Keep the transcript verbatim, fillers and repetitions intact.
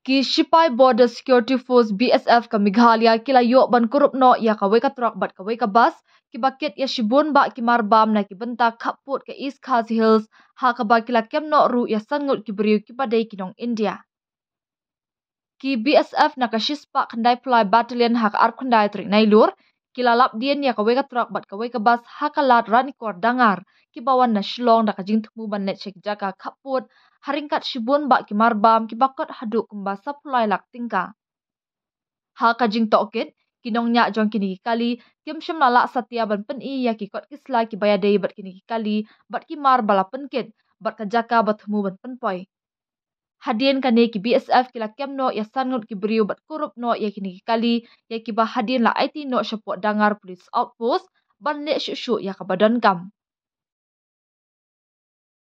Ki shipai Border Security Force, B S F, ka Meghalaya ki la ïoh ban kurup noh ïa kawei ka truck bad kawei ka bus kiba kit ïa shibun bah ki marbam na ki bynta khappud ka East Khasi Hills, ha kaba ki la kem noh ruh ïa san ngut ki briew kiba dei ki nong India. Ki B S F na ka shispah khyndai phew lai Battalion ha ka arphew khyndai tarik Nailur ki la lap dien ïa kawei ka truck bad kawei ka bus ha ka lad Ranikor Dangar, kiba wan na Shillong da ka jingthmu ban leit sha ki jaka khappud, ha ryngkat shibun bah ki marbam kiba kot haduh kumba saphew lai lak tyngka. Ha ka jingtohkit, ki nongñiah jong kine ki kali kim shym la lah satia ban pyni ïa ki kot ki sla kiba ïadei bad kine ki kali bad ki mar ba la pynkit bad ka jaka ba thmu ban pynpoi. Hadien kane, ki B S F ki la kem noh ïa san ngut ki briew bad kurup noh ïa kine ki kali, ïa kiba hadien la aiti noh shapoh Dangar Police Outpost ban leh shuh shuh ïa kaba donkam.